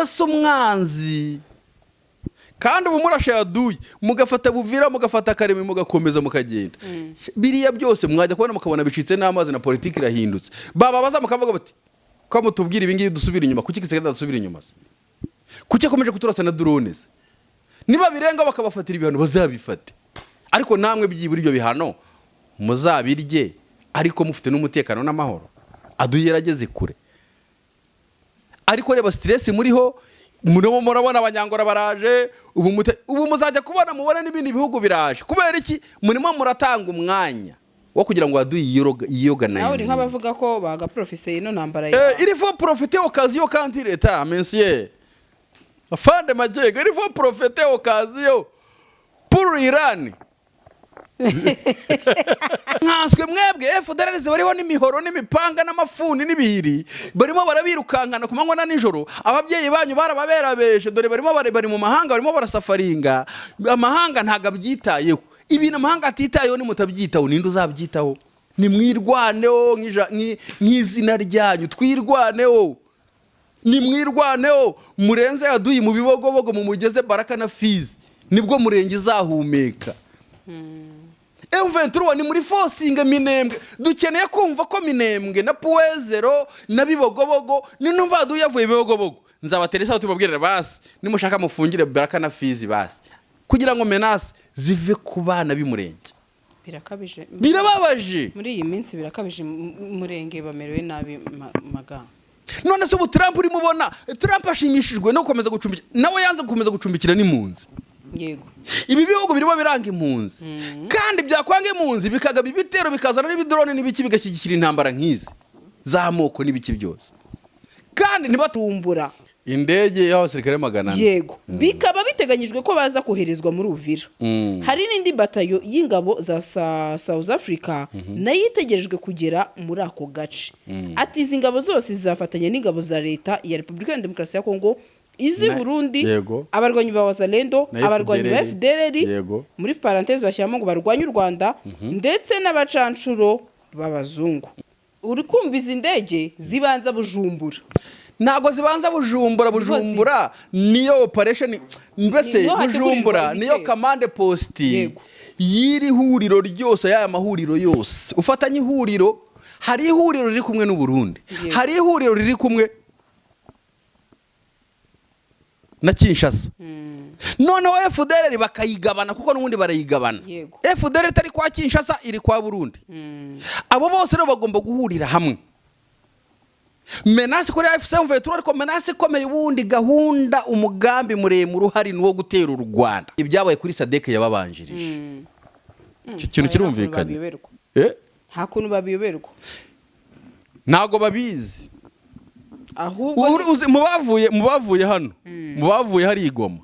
Urasa umwanzi kandi ubu murashe yaduye, mugafata Buvira, mugafata Karemi, mugakomeza mukagenda. Biriya byose mwajya kubona mukabona bicitse n'amazi na politiki irahindutse. Bababaza mukavuga bati: "Ko mutubwira ibi ngibi dusubira inyuma, kuki Tshisekedi adasubira inyuma se? Kuki akomeje kuturasa na drone se?" Niba birenga bakabafatira ibihano, bazabifate, ariko namwe byibura ibyo bihano muzabirye, ariko mufite n'umutekano n'amahoro. Aduye yarageze kure, ariko reba stress muriho. Murimo murabona Abanyangora baraje ubu, ubu muzajya kubona mubone n'ibindi bihugu biraje. Kubera iki? Murimo muratanga umwanya wo kugira ngo aduye Nawe uri yiyoganize. nk'abavuga ko bagaprofise ino ntambara Eh, il faut profiter occasion quand il est temps, monsieur. Afande Majego, il faut profiter occasion pour Iran. Nkanswe mwebwe FDLR bariho n'imihoro n'imipanga n'amafuni n'ibihiri, barimo barabirukankana ku manywa na nijoro. Ababyeyi banyu barababerabeje, dore barimo bari mu mahanga, barimo barasafaringa. Amahanga ntabwo abyitayeho. Ibintu amahanga atitayeho, nimutabyitaho, ninde uzabyitaho? Nimwirwaneho nk'izina ryanyu. Twirwaneho, nimwirwaneho, murenze yaduyi mu Bibogobogo, mumugeze Baraka na Fizi, nibwo Murenge izahumeka. M23 ni muri forcing Minembwe. Dukeneye kumva ko Minembwe na Puwezero na Bibogobogo, ninumva aduyi yavuye Bibogobogo, nzabatera isaha tubabwirire basi: nimushaka mufungire Baraka na Fizi basi, kugira ngo menace zive ku bana b'Imurenge. Birakabije. Birababaje. Muri iyi minsi birakabije, Murenge bamerewe nabi maga. None se ubu Trump urimo ubona, Trump ashimishijwe no gukomeza gucumbikira? Nawe yanze gukomeza gucumbikira n'impunzi. Ibi bihugu birimo biranga impunzi, kandi byakwanga impunzi bikagaba ibitero, bikazana n'ibidrone n'ibiki, bigashyigikira intambara nk'izi z'amoko n'ibiki byose, kandi Tumbura. Indege y'abasirikare 400. Yego, bikaba biteganyijwe ko baza koherezwa muri Uvira. Hari n'indi batayo y'ingabo za South Africa nayo itegerejwe kugera muri ako gace. Ati izi ngabo zose zizafatanya n'ingabo za Leta ya Repubulika ya Demokarasi ya Kongo, iz'i Burundi, abarwanyi ba Wazalendo, na abarwanyi ba FDLR. FDLR, muri parenthèse bashyiramo ngo barwanye u Rwanda, ndetse n'abacanshuro b'abazungu. Uri kumva, izi ndege zibanza Bujumbura. Ntabwo zibanza Bujumbura. Bujumbura niyo operation mbese. Niho hategurirwa Bujumbura niyo ibitero. command post y'iri huriro ryose, y'aya mahuriro yose ufatanye. Ihuriro, hari ihuriro riri kumwe n'u Burundi, hari ihuriro riri kumwe na Kinshasa, noneho FDLR bakayigabana, kuko n'ubundi barayigabana. FDLR itari kwa Kinshasa iri kwa Burundi. Abo bose rero bagomba guhurira hamwe. Menace kuri AFC M23, ariko menace ikomeye ubundi, gahunda, umugambi muremure uhari ni uwo gutera u Rwanda. Ibyabaye kuri SADC yababanjirije, icyo kintu kirumvikanye. Babiyoberwa. Eh? Nta kuntu babiyoberwa. Ntabwo babizi. Ahubwo Uzi, mu bavuye hano, mu bavuye hari i Goma,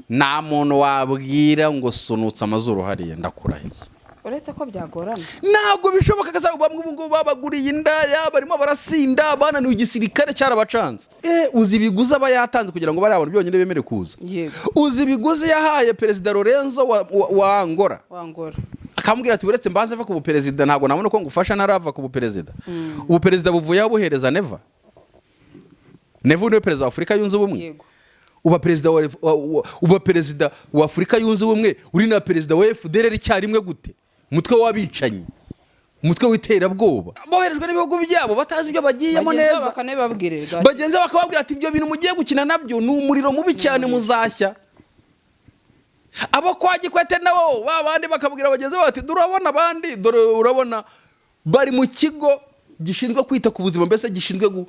nta muntu wabwira ngo sunutse amazuru hariya, ndakurahiye. Uretse ko byagorana. Ntabwo bishoboka. Kasa bamwe ubu ngubu babaguriye indaya, barimo barasinda, bananiwe, igisirikare cyarabacanze. Uzi ibiguzi aba yatanze kugira ngo bariya bantu byonyine bemere kuza? Uzi ibiguzi yahaye Perezida Lorenzo wa Angola? Wangora. Akamubwira ati: "Uretse mbanze va ku buperezida, ntabwo nabona uko ngufasha ntarava ku buperezida." Ubuperezida buvuyeho, buhereza Neva. Neva niwe perezida wa Afurika Yunze Ubumwe. Uba perezida wa Afurika Yunze Ubumwe uri na perezida wa FDLR icyarimwe gute? Umutwe w'abicanyi, umutwe w'iterabwoba, boherejwe n'ibihugu byabo batazi ibyo bagiyemo Bagenzi babo neza. Bakanabibabwirira. Bagenzi babo bakababwira ati: "Ibyo bintu mugiye gukina nabyo ni umuriro mubi cyane, muzashya." Abo kwa Gikwete nabo ba bandi bakabwira bagenzi babo bati: "Dore urabona abandi, dore urabona bari mu kigo gishinzwe kwita ku buzima, mbese gishinzwe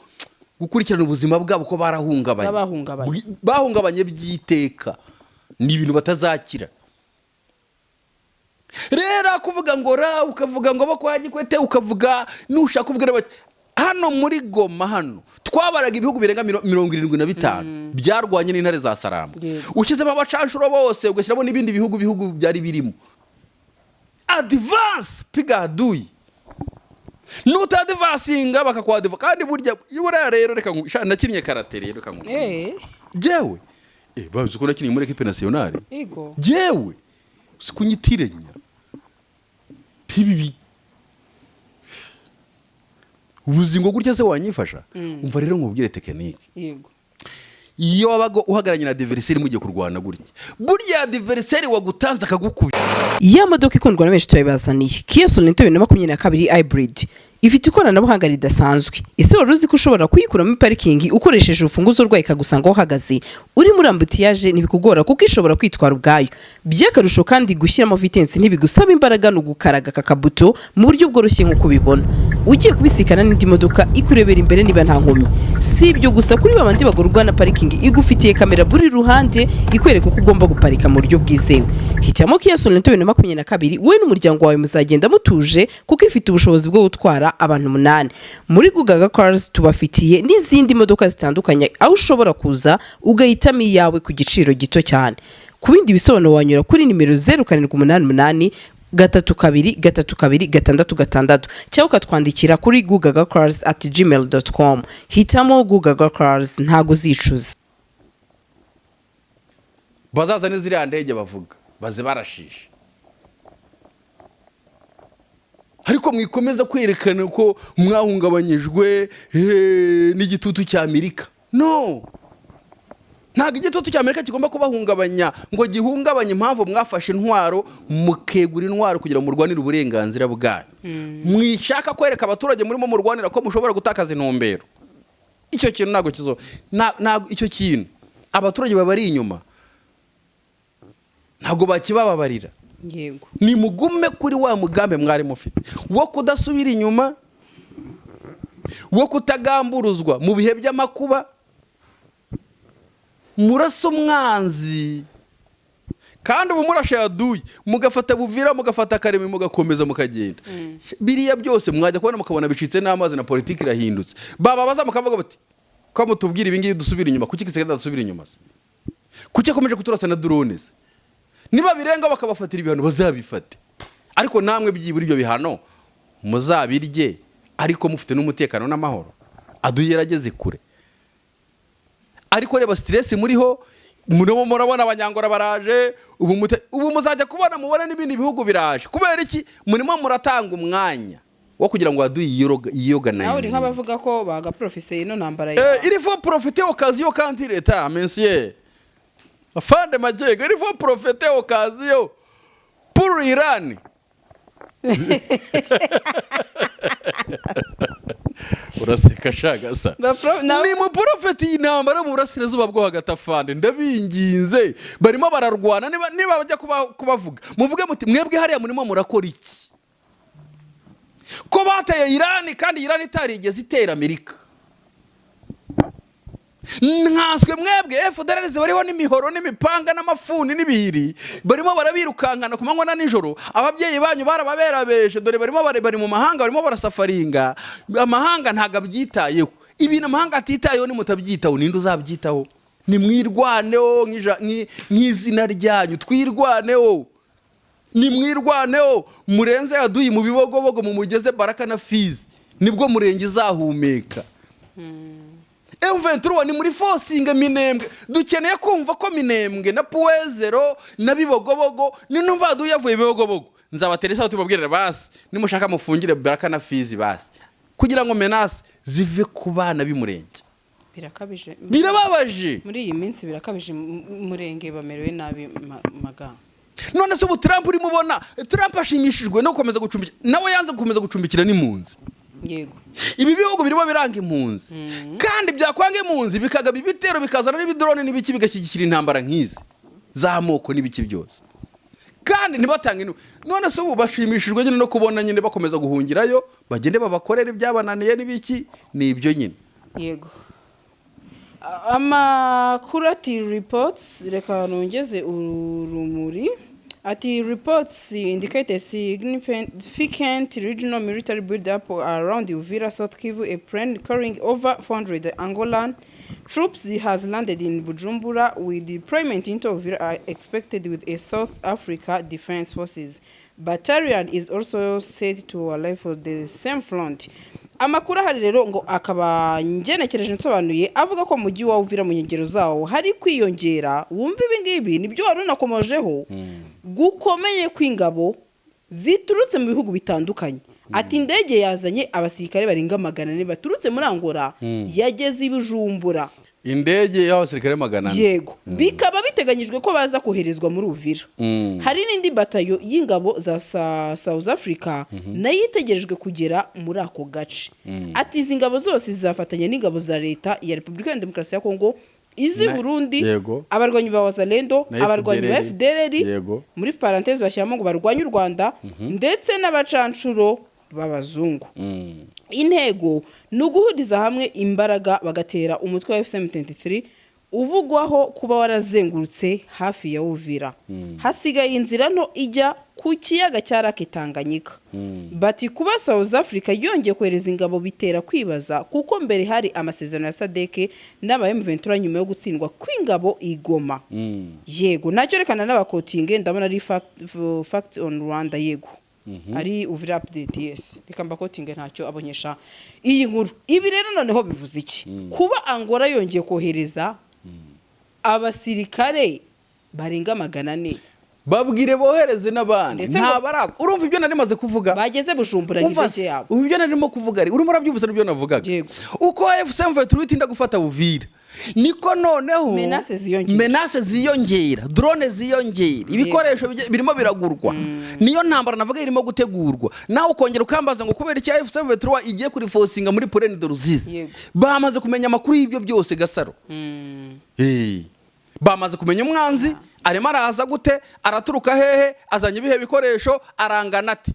gukurikirana ubuzima bwabo, ko barahungabanye." Bahungabanye. Bahungabanye by'iteka, ni ibintu batazakira. Rero kuvuga ngo ra, ukavuga ngo bo kwa Gikwete, ukavuga nushaka kuvuga bati hano muri Goma, hano twabaraga ibihugu birenga 75 byarwanye n'intare za Sarambwe. Ushyizemo abacanshuro bose, ugashyiramo n'ibindi bihugu byari birimo, advance piga adui, nutadivansinga bakakwadiva. Kandi burya buriya rero reka sha, nakinnye karate rero, reka Jewe bazi ko nakinnye muri équipe nationale. Jewe si kunyitiranya ntibibi ubuzingo gutya se wanyifasha? Umva rero nkubwire technique. Iyo wabaga uhagararanye na adversaire mugiye kurwana gutya, burya adversaire wagutanze akagukubita. Ya modoka ikundwa na benshi turabibazaniye, Kia Sorento 2022 Hybrid, ifite ikoranabuhanga ridasanzwe. Ese wari uzi ko ushobora kuyikura muri parikingi ukoresheje urufunguzo rwayo, ikagusanga aho uhagaze? Uri muri embouteillage ntibikugora kuko ishobora kwitwara ubwayo. By'akarusho kandi, gushyiramo vitesse ntibigusaba imbaraga, ni ugukaraga aka kabuto mu buryo bworoshye. Nk'uko ubibona, ugiye kubisikana n'indi modoka ikurebera imbere niba nta nkomyi. Si ibyo gusa, kuri babandi bagurwa na parikingi, igufitiye kamera buri ruhande ikwereka uko ugomba guparika mu buryo bwizewe. Hitamo Kia Sorento 2022, wowe n'umuryango wawe muzagenda mutuje kuko ifite ubushobozi bwo gutwara abantu umunani. Muri Gugaga Cars tubafitiye n'izindi modoka zitandukanye, aho ushobora kuza ugahitamo iyawe ku giciro gito cyane. Ku bindi bisobanuro wanyura kuri nimero 0788323266 cyangwa ukatwandikira kuri gugagacars@gmail.com. Hitamo Gugaga Cars, ntago uzicuza. Bazaza n'iziriya ndege bavuga baze barashisha, ariko mwikomeza kwerekana ko mwahungabanyijwe n'igitutu cya Amerika. No, ntabwo igitutu cya Amerika kigomba kubahungabanya ngo gihungabanye impamvu mwafashe intwaro, mukegura intwaro kugira ngo murwanire uburenganzira bwanyu. Mwishaka kwereka abaturage murimo murwanira ko mushobora gutakaza intumbero. Icyo kintu ntabwo kizo, ntabwo icyo kintu abaturage babari inyuma ntabwo bakibababarira. Nimugume kuri wa mugambi mwari mufite wo kudasubira inyuma, wo kutagamburuzwa mu bihe by'amakuba. Murasa umwanzi kandi ubu murashe yaduye, mugafata Buvira, mugafata Karemi, mugakomeza mukagenda. Biriya byose mwajya kubona mukabona bicitse n'amazi na politiki irahindutse. Bababaza mukavuga bati: "Ko mutubwira ibi ngibi dusubira inyuma, kuki Tshisekedi adasubira inyuma se? Kuki akomeje kuturasa na drone se?" Niba birenga bakabafatira ibihano, bazabifate, ariko namwe byibura ibyo bihano muzabirye ariko mufite n'umutekano n'amahoro. Aduye yarageze kure, ariko reba stress muriho. Murimo murabona Abanyangora baraje ubu, ubu muzajya kubona mubone n'ibindi bihugu biraje. Kubera iki? Murimo muratanga umwanya wo kugira ngo aduye Nawe uri yiyoganize. nk'abavuga ko bagaprofise ino ntambara. Il faut profiter occasion quand il est temps, monsieur. Afande Majego, il faut profiter occasion pour Iran. Uraseka shagasa. Ni mu profite iyi ntambara mu burasirazuba bwo hagati. Afande, ndabinginze, barimo bararwana. Niba bajya kubavuga, muvuge muti: "Mwebwe hariya murimo murakora iki?" Ko bateye Irani kandi Irani itarigeze itera Amerika, nkanswe mwebwe FDLR bariho n'imihoro n'imipanga n'amafuni n'ibihiri, barimo barabirukankana ku manywa na nijoro. Ababyeyi banyu barababerabeje, dore barimo bari mu mahanga, barimo barasafaringa. Amahanga ntabwo abyitayeho. Ibintu amahanga atitayeho, nimutabyitaho ninde uzabyitaho? Nimwirwaneho nk'izina ryanyu, twirwaneho. Nimwirwaneho, murenze yaduyi mu Bibogobogo, mumugeze Baraka na Fizi, nibwo Murenge izahumeka. M23 ni muri forcing Minembwe. Dukeneye kumva ko Minembwe na Puwezero na Bibogobogo, ninumva aduye yavuye Bibogobogo, nzabatera isaha tubabwirire basi: nimushaka mufungire Baraka na Fizi basi, kugira ngo menace zive ku bana b'Imurenge. Birakabije. Birababaje. Muri iyi minsi birakabije, Murenge bamerewe nabi maga. None se ubu Trump urimo ubona, Trump ashimishijwe no gukomeza gucumbikira, nawe yanze gukomeza gucumbikira n'impunzi. Ibi bihugu birimo biranga impunzi, kandi byakwanga impunzi bikagaba ibitero, bikazana n'ibidrone n'ibiki, bigashyigikira intambara nk'izi z'amoko n'ibiki byose, kandi ntibatange. None se ubu bashimishijwe nyine no kubona nyine bakomeza guhungirayo? Bagende babakorere ibyabananiye n'ibiki, ni ibyo nyine. Yego. Amakuru ati reports, reka nongeze urumuri, ati reports indicate a significant regional military build-up around Uvira, South Kivu. A plane carrying over 400 Angolan troops has landed in Bujumbura, with deployment into Uvira are expected, with a South Africa Defense Forces battalion is also said to arrive for the same front. Amakuru ahari rero ngo akaba ngenekereje nsobanuye avuga ko mu mujyi wa Uvira, mu nkengero zawo, hari kwiyongera, wumva ibi ngibi nibyo wari unakomojeho, gukomeye kw'ingabo ziturutse mu bihugu bitandukanye. Ati indege yazanye abasirikare barenga 400 baturutse muri Angola yageze i Bujumbura. Indege y'abasirikare 400. Yego, bikaba biteganyijwe ko baza koherezwa muri Uvira. Hari n'indi batayo y'ingabo za South Africa nayo itegerejwe kugera muri ako gace. Ati izi ngabo zose zizafatanya n'ingabo za leta ya Repubulika ya Demokarasi ya Kongo, iz'i Burundi, abarwanyi ba Wazalendo, Na abarwanyi ba FDLR. FDLR, muri parenthèse bashyiramo ngo barwanye u Rwanda, ndetse n'abacanshuro b'abazungu. Intego ni uguhuriza hamwe imbaraga bagatera umutwe wa AFC/M23 uvugwaho kuba warazengurutse hafi ya Uvira, hasigaye inzira nto ijya ku kiyaga cya Lake Tanganyika. Bati kuba South Africa yongeye kohereza ingabo bitera kwibaza, kuko mbere hari amasezerano ya SADC n'aba M23 nyuma yo gutsindwa kw'ingabo i Goma. Yego, nacyo rekana n'abakotinge, ndabona ari fact on Rwanda, yego, ari Uvira update. Yes, reka mbakotinge, ntacyo abonyesha iyi nkuru. Ibi rero noneho bivuze iki kuba Angola yongeye kohereza abasirikare barenga 400? Babwire bohereze n'abandi. Ndetse ngo- Ntabaraza. Urumva ibyo nari maze kuvuga? Bageze Bujumbura Umva n'indege se, yabo. ubu ibyo narimo kuvuga ari urimo urabyumva n'ibyo navugaga. Yego. Uko AFC M23 itinda gufata Uvira, niko noneho Menace ziyongera. Menace ziyongera, drone ziyongera, ibikoresho birimo biragurwa. Niyo ntambara navuga irimo gutegurwa. Nawe ukongera ukambaza ngo kubera iki AFC M23 igiye kurifosinga muri Plaine de Ruzizi? Bamaze kumenya amakuru y'ibyo byose, Gasaro. Bamaze kumenya umwanzi arimo araza gute, araturuka hehe, azanye ibihe bikoresho, arangana ate.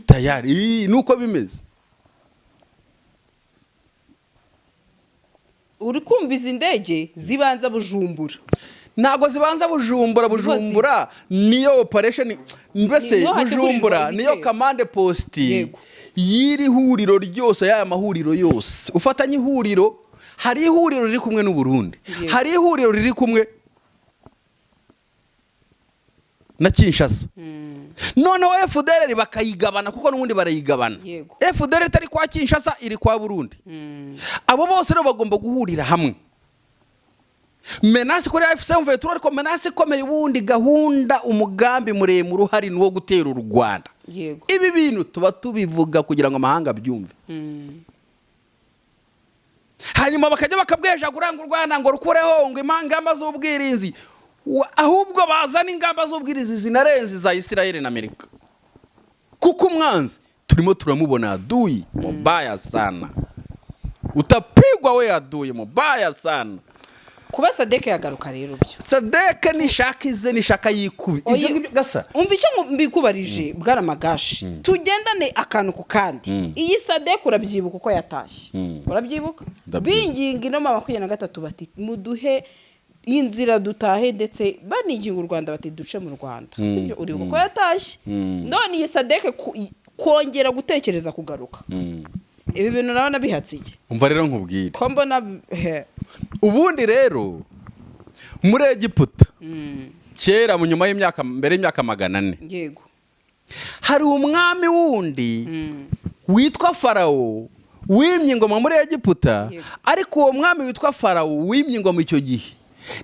Tayari. Nuko bimeze. Uri kumva izi ndege zibanza Bujumbura? Ntabwo zibanza Bujumbura. Bujumbura niyo operation mbese. Niho hategurirwa Bujumbura niyo ibitero. command post y'iri huriro ryose, y'aya mahuriro yose ufatanye. Ihuriro, hari ihuriro riri kumwe n'u Burundi, hari ihuriro riri kumwe na Kinshasa, noneho FDLR bakayigabana, kuko n'ubundi barayigabana. FDLR itari kwa Kinshasa iri kwa Burundi. Abo bose rero bagomba guhurira hamwe. Menace kuri AFC M23, ariko menace ikomeye ubundi, gahunda, umugambi muremure uhari ni uwo gutera u Rwanda. Ibi bintu tuba tubivuga kugira ngo amahanga abyumve. Hanyuma bakajya bakabwejagura ngo u Rwanda ngo rukureho ngo ingamba z'ubwirinzi. Ahubwo bazana ingamba z'ubwirinzi zinarenze za Isirayeli na Amerika, kuko umwanzi turimo turamubona, adui mubaya sana, utapigwa we, adui mubaya sana. Kuba SADC yagaruka rero byo? SADC nishaka ize, nishaka yikubi. Ibyo ngibyo gasa. Umva icyo mbikubarije, bwana Magashi, tugendane akantu ku kandi. Iyi SADC urabyibuka uko yatashye? Urabyibuka? Ndabyibuka. Binginga ino 23 bati muduhe inzira dutahe, ndetse baniginga u Rwanda bati duce mu Rwanda, sibyo? Uribuka uko yatashye? None iyi SADC kongera gutekereza kugaruka, ibi bintu nabona bihatse iki? Umva rero nkubwire. Ko mbona he? Ubundi rero muri Egiputa kera, mu nyuma y'imyaka, mbere y'imyaka 400, hari umwami wundi witwa Farawo wimye ingoma muri Egiputa. Ariko uwo mwami witwa Farawo wimye ingoma icyo gihe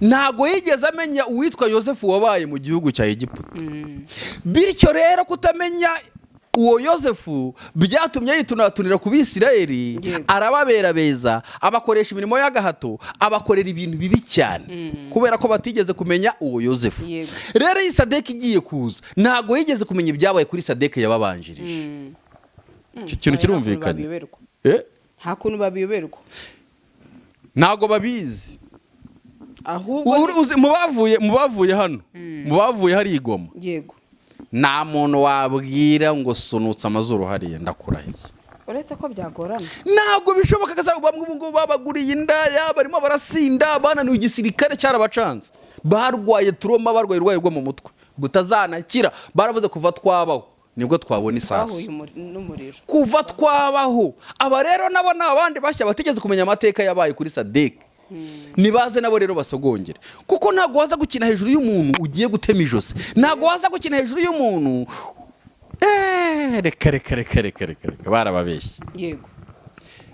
ntabwo yigeze amenya uwitwa Yosefu wabaye mu gihugu cya Egiputa. Bityo rero kutamenya uwo Yosefu byatumye yitunatunira ku Bisirayeli, arababerabeza, abakoresha imirimo y'agahato, abakorera ibintu bibi cyane kubera ko batigeze kumenya uwo Yosefu. Rero iyi SADC igiye kuza ntabwo yigeze kumenya ibyabaye kuri SADC yababanjirije. Icyo kintu Oya, nta kuntu kirumvikanye? babiyoberwa. Eh? Nta kuntu babiyoberwa. Ntabwo babizi. Ahubwo Uzi, mu bavuye hano, mu bavuye hari i Goma, nta muntu wabwira ngo sunutse amazuru hariya, ndakurahiye. Uretse ko byagorana. Ntabwo bishoboka ko bamwe ubu ngubu babaguriye indaya, barimo barasinda, bananiwe, igisirikare cyarabacanze, barwaye trauma, barwaye urwaye rwo mu mutwe butazanakira. Baravuze kuva twabaho nibwo twabona isasu. Twahuye n'umuriro. Kuva twabaho. Aba rero nabo ni abandi bashya batigeze kumenya amateka yabaye kuri SADC. Nibaze nabo rero basogongere, kuko ntabwo waza gukina hejuru y'umuntu ugiye gutema ijosi, ntabwo waza gukina hejuru y'umuntu. Reka reka reka reka reka reka, barababeshye.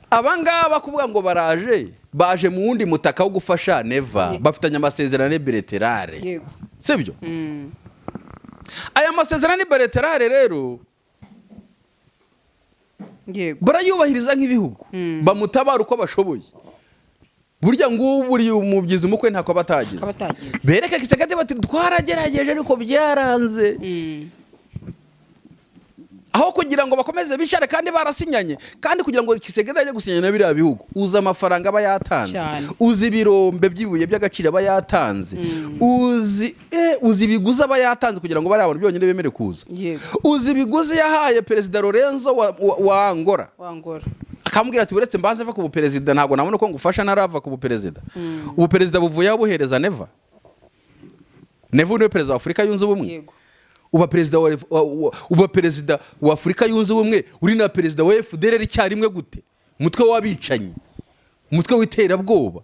Aba ngaba kuvuga ngo baraje, baje mu wundi mutaka wo gufasha Neva, bafitanye amasezerano bilatérale. Sibyo? Aya masezerano bilatérale rero Barayubahiriza nk'ibihugu, bamutabara uko bashoboye. Burya ngubu buri umubyizi umukwe ntako aba atagize. Aba atagize. Bereke Tshisekedi bati: "Twaragerageje ariko byaranze." Aho kugira ngo bakomeze bishare kandi barasinyanye, kandi kugira ngo Tshisekedi ajye gusinyana na biriya bihugu, uzi amafaranga aba yatanze? Uzi ibirombe by'ibuye by'agaciro aba yatanze? Uzi ibiguzi aba yatanze kugira ngo bariya bantu byonyine bemere kuza? Uzi ibiguzi yahaye Perezida Lorenzo wa Angola? Wangora. Akamubwira ati: "Uretse mbanze va ku buperezida, ntabwo nabona uko ngufasha ntarava ku buperezida." Ubuperezida buvuyeho, buhereza Neva. Neva niwe perezida wa Afurika Yunze Ubumwe. Uba perezida wa Afurika Yunze Ubumwe uri na perezida wa FDLR icyarimwe gute? Umutwe w'abicanyi, umutwe w'iterabwoba.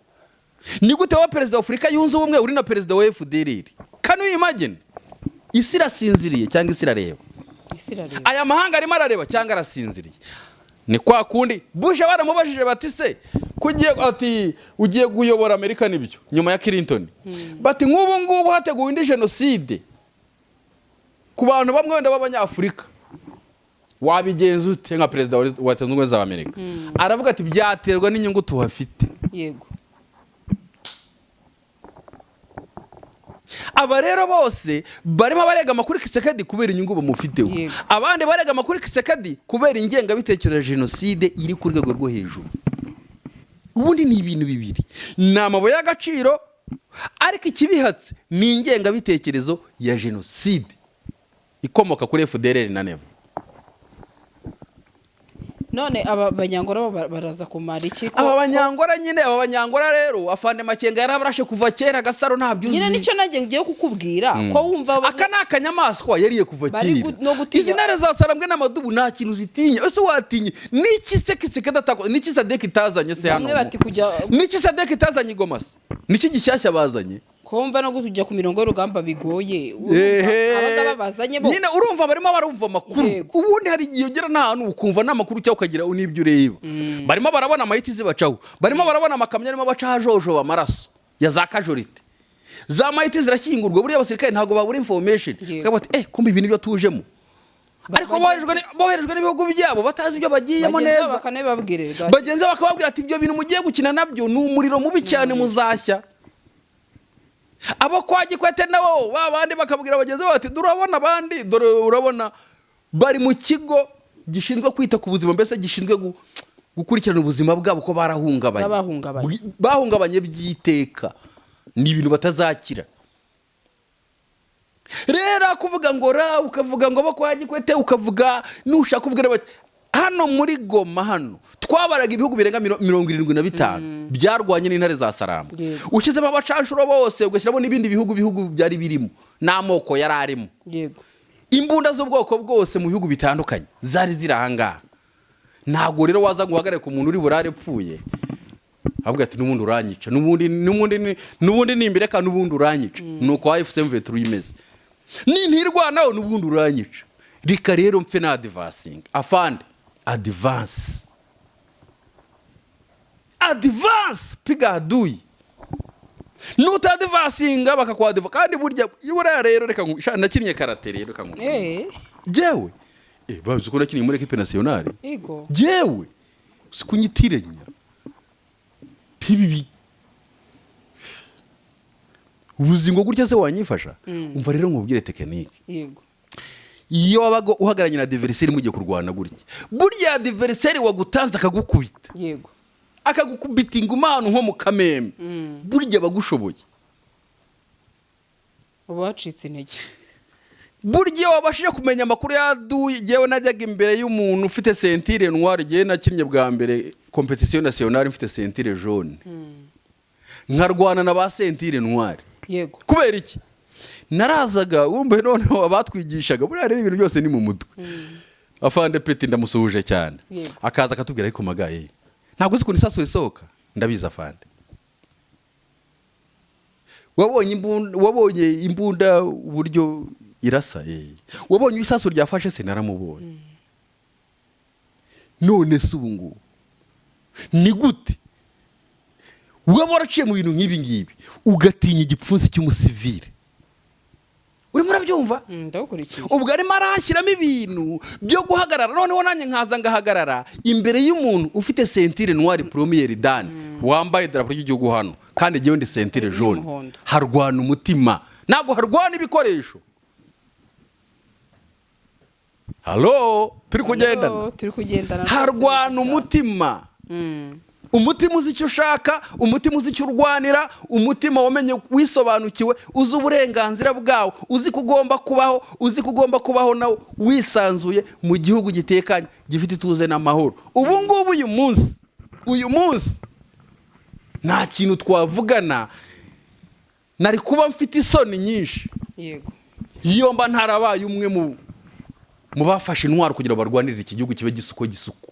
Ni gute waba perezida wa Afurika Yunze Ubumwe uri na perezida wa FDLR? Can you imagine? Isi irasinziriye cyangwa isi irareba? Isi irareba. Aya mahanga arimo arareba cyangwa arasinziriye? Ni kwa kundi Bush baramubajije bati: "Se kugiye," ati, "ugiye kuyobora Amerika nibyo nyuma ya Clinton," bati: "nk'ubu ngubu hateguwe indi jenoside ku bantu bamwe wenda b'Abanyafurika, wabigenza ute nka perezida wa Leta Zunze Ubumwe za Amerika?" Aravuga ati: "Byaterwa n'inyungu tuhafite." Aba rero bose barimo barega kuri Tshisekedi kubera inyungu bamufiteho. Abandi barega kuri Tshisekedi kubera ingengabitekerezo ya jenoside iri ku rwego rwo hejuru. Ubundi ni ibintu bibiri: ni amabuye y'agaciro, ariko ikibihatse ni ingengabitekerezo ya jenoside ikomoka kuri FDLR na Neva. None aba Banyangora bo baraza kumara iki Aba Banyangora nyine, aba Banyangora rero, afande Makenga yarabarashe kuva kera. Gasaro, ntabyo Nyine uzi. Nicyo nanjye ngiye kukubwira, ko wumva Aka ni akanyamaswa yariye kuva Bari kera. no gutinya. Izi ntare za Sarambwe n'amadubu nta kintu zitinya. Ese watinye niki se Tshisekedi atako? Niki SADC itazanye se hano? Bamwe bati kujya Niki SADC itazanye i Goma se? Niki gishyashya bazanye? Ko wumva no kujya ku mirongo y'urugamba bigoye, urumva abangaba bazanye bo Nyine urumva barimo barumva amakuru. Ubundi hari igihe ugera n'ahantu ukumva n'amakuru cyangwa ukagira n'ibyo ureba. Barimo barabona amayiti zibacaho, barimo barabona amakamyo arimo bacaho ajojoba amaraso ya za casualties, za mayiti zirashyingurwa. Buriya abasirikare ntabwo babura information. Bakavuga bati: "Eh, kumbe ibi nibyo tujemo." Ariko boherejwe n'ibihugu byabo batazi ibyo bagiyemo Bagenzi babo neza. Bakanabibabwirira. Bagenzi babo bakababwira ati: "Ibyo bintu mugiye gukina nabyo ni umuriro mubi cyane, muzashya." Abo kwa Gikwete nabo ba bandi bakabwira bagenzi babo bati: "Durabona abandi, dore urabona bari mu kigo gishinzwe kwita ku buzima, mbese gishinzwe gukurikirana ubuzima bwabo, ko barahungabanye." Bahungabanye. Bahungabanye by'iteka, ni ibintu batazakira. Rero kuvuga ngo ra ukavuga ngo bo kwa Gikwete, ukavuga nushaka kuvuga bati hano muri Goma, hano twabaraga ibihugu birenga 75 byarwanye n'intare za Sarambwe. Ushyizemo abacanshuro bose, ugashyiramo n'ibindi bihugu byari birimo n'amoko yari arimo, imbunda z'ubwoko bwose mu bihugu bitandukanye zari ziri ahangaha. Ntabwo rero waza ngo uhagarare ku muntu uri burare pfuye, avuga ati: "N'ubundi uranyica, n'ubundi nimbireka, n'ubundi uranyica." Nuko AFC M23 imeze: "Nintirwanaho n'ubundi uranyica, reka rero mpfe na advancinga." Afande, advance, advance, piga adui. Nutadvancinga bakakwadiva. Kandi burya iyo uriya rero, reka sha, nakinnye karate rero, reka Jewe bazi ko nakinnye muri équipe nationale. Jewe si kunyitiranya ntibibi ubuzingo gutya se wanyifasha? Umva rero nkubwire technique. Iyo wabaga uhagararanye na adversaire mugiye kurwana gutya, burya adversaire wagutanze akagukubita, akagukubita inguma ahantu nko mu kamembe, burya abagushoboye. Uba wacitse intege. Burya iyo wabashije kumenya amakuru yaduye, yewe najyaga imbere y'umuntu ufite ceinture noire. Igihe nakinnye bwa mbere compétition nationale mfite ceinture jaune, nkarwana na ba ceinture noire. Kubera iki? Narazaga wumva noneho abatwigishaga, buriya rero ibintu byose ni mu mutwe. Afande Peti ndamusuhuje cyane. Akaza akatubwira: "Ariko magaye, ntabwo uzi ukuntu isasu risohoka?" "Ndabizi afande." "Wabonye imbunda, wabonye imbunda uburyo irasa?" "Eh." "Wabonye isasu ryafashe se?" "Naramubonye." "None se ubu ngubu ni gute waba waraciye mu bintu nk'ibi ngibi ugatinya igipfunsi cy'umusivile?" Urimo urabyumva? Urabyumva? Ndagukurikiye. Ubwo arimo arashyiramo ibintu byo guhagarara, noneho nanjye nkaza ngahagarara imbere y'umuntu ufite ceinture noire premier dan, wambaye idarapo ry'igihugu hano, kandi igihe ndi ceinture jaune. Y'umuhondo. Harwana umutima, ntabwo harwana ibikoresho. Halo, turi kugendana? Oh, turi kugendana. Harwana umutima. Umutima uzi icyo ushaka, umutima uzi icyo urwanira, umutima wamenye, wisobanukiwe, uzi uburenganzira bwawo, uzi ko ugomba kubaho, uzi ko ugomba kubaho nawe wisanzuye mu gihugu gitekanye, gifite ituze n'amahoro. Ubu ngubu uyu munsi nta kintu twavugana, nari kuba mfite isoni nyinshi iyo mba ntarabaye umwe mu bafashe intwaro kugira ngo barwanirire iki gihugu kibe gisuko gisuku.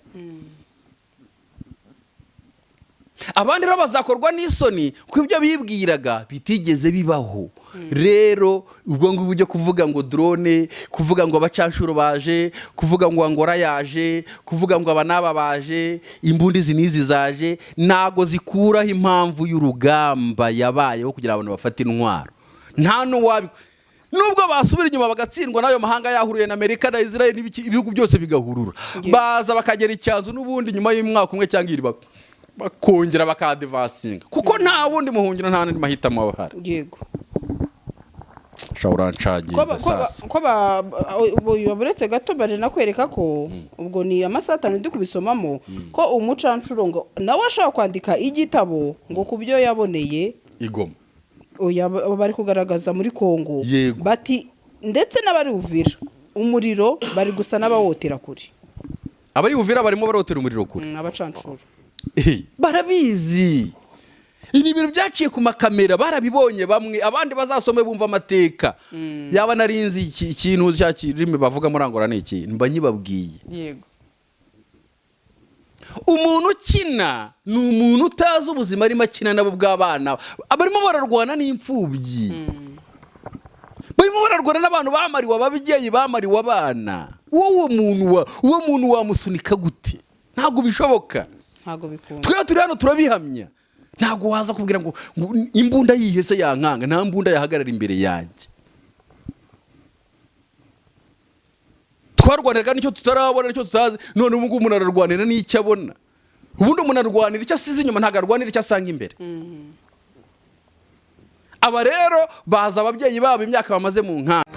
Abandi rero bazakorwa n'isoni kuko ibyo bibwiraga bitigeze bibaho. Rero ubwo ngubwo byo kuvuga ngo drone, kuvuga ngo abacanshuro baje, kuvuga ngo Angora yaje, kuvuga ngo aba n'aba baje, imbunda izi n'izi zaje, ntago zikuraho impamvu y'urugamba yabayeho kugira abantu bafate intwaro. Nta n'uwabi nubwo basubira inyuma bagatsindwa n'ayo mahanga yahuriye na Amerika na Israel n'ibiki, ibihugu byose bigahurura, baza bakagera icyanzu, n'ubundi nyuma y'umwaka umwe cyangwa ibiri bakongera bakadvancinga, kuko nta wundi muhungiro, nta n'andi mahitamo aba ahari. Sha, urancaginze. Sasa. Ko buretse gato, bari nakwereka ko ubwo ni amasaha 5 ndi kubisomamo, ko umucanshuro ngo nawe ashobora kwandika igitabo ngo ku byo yaboneye Igoma. Oya, bari kugaragaza muri Kongo. Bati ndetse n'abari Uvira umuriro bari gusa n'abawotera kure. Abari Uvira barimo barotera umuriro kure. Abacanshuro. Barabizi, ibi bintu byaciye ku makamera, barabibonye bamwe, abandi bazasome bumva amateka. Yaba narinzi ikintu cya kirimi bavuga muri Angola ni iki, mba nyibabwiye. Umuntu ukina ni umuntu utazi ubuzima arimo akina nabo bw'abana barimo bararwana n'imfubyi, barimo bararwana n'abantu bamariwe ababyeyi, bamariwe abana. Uwo muntu wamusunika gute? Ntabwo bishoboka. Ntabwo bikunda. Twe turi hano turabihamya. Ntabwo waza kubwira ngo imbunda yihese yankanga. Nta mbunda yahagarara imbere yanjye. Twarwaniraga nicyo tutarabona, nicyo tutazi. None ubu ngubu umuntu ararwanira n'icyo abona. Ubundi umuntu arwanira icyo asize inyuma, ntabwo arwanira icyo asanga imbere. Aba rero baza ababyeyi babo imyaka bamaze mu nkambi.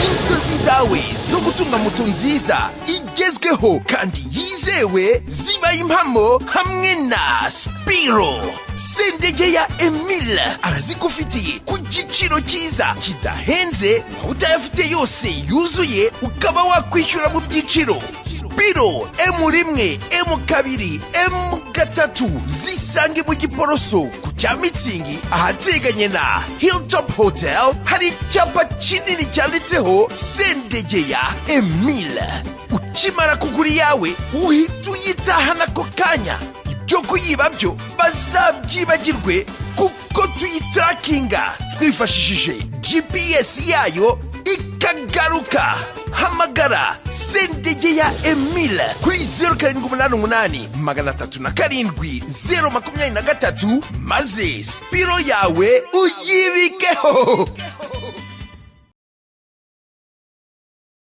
Inzozi zawe zo gutunga moto nziza igezweho kandi yizewe zibaye impamo hamwe na Spiro. Sendege ya Emile arazigufitiye ku giciro cyiza kidahenze, waba utayafite yose yuzuye ukaba wakwishyura mu byiciro. Spiro M1, M2, M3 zisange mu Giporoso ku cya Mitsingi, ahateganye na Hilltop Hotel, hari icyapa kinini cyanditseho Sendege ya Emile. Ukimara kugura iyawe uhita uyitahana ako kanya. Ibyo kuyiba byo bazabyibagirwe, kuko tuyitrackinga twifashishije GPS yayo ikagaruka. Hamagara Sendege ya Emile kuri 0788 307 023, maze Spiro yawe uyibikeho.